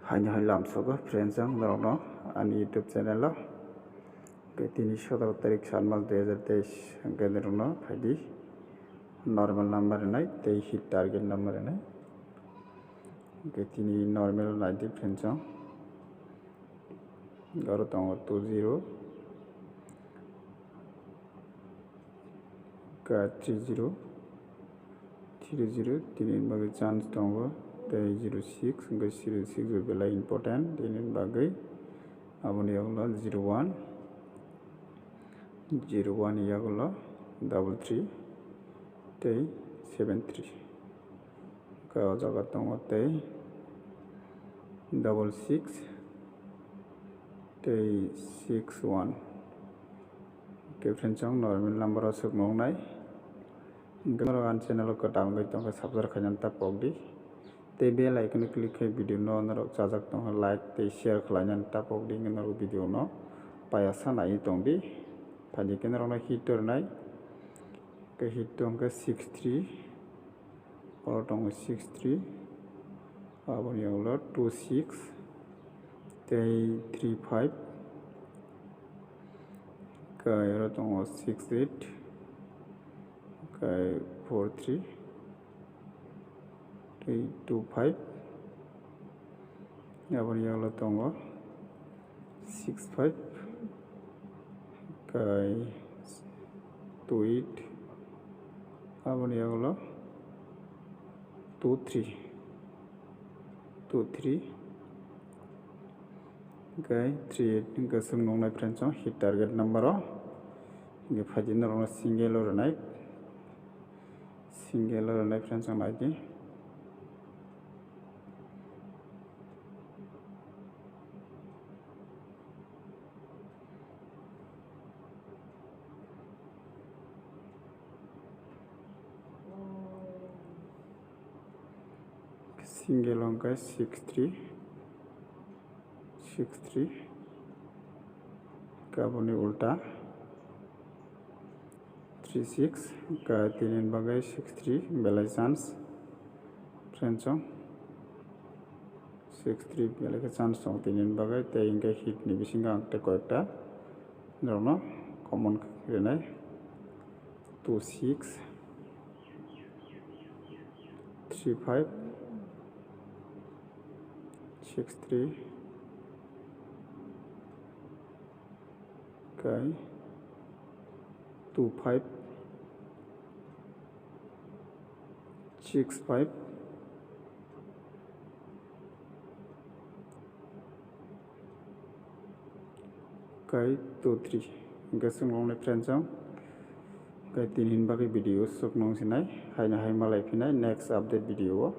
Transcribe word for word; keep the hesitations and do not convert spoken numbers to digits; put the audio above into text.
Haino hai lamsogo friends ang norokno ani YouTube channel o. Ke tini sotoro tarik sat mas dui hajar teis, hwnkhe norokno phaidi normal number rwnai tei hit target number rwnai. Hwnkhe tini normal naidi friends ang. Oro tongo two zero, ka three zero, three zero, tini bagwi chance tongo, tei zero six, hwnkhe zero six bo belai important, tini bagwi aboni yagulo zero one, zero one yagulo double three, tei seven three. Khe o jaga tongo tei double six tei six one. Khe friends ang normal number o swk nuknai. Hwnkhe norok ani channel o kwtal wngwi tongkhe subscribe khainani ta pokdi. Tei bell icon o click khai video no norok chajak tongkha like tei share khlainani ta pokdi, hwnkhe norok video no payasa naiwi tongdi. Phaidi khe norokno hit rwnai. Khe hit tongkhe six three. Oro tongo six three, aboni ulo two six, tei three five, kai oro tongo six eight, kai four three, tei two five, aboni ulo tongo six five, kai two eight, aboni ulo two three, two three, kai three eight, hwnkhe swk nuknai friends ang hit target number o. Hwnkhe phaidi norokno single o rwnai, single o rwnai friends ang naidi. Single hwnkhe six three, six three, kaboni ulta three six, ka tini bagwi six three belai chance friends ang. Six three belai khe chance tongo tini bagwi, tei hwnkhe hit ni bisingo ang tei koyekta norokno common rwnai two six, three five, six three, kai two five, six five, kai two three. Hwnkhe swk nuknai friends ang, kai tini hini bagwi video swk nung sinai, haino hai malai phinai next update video o.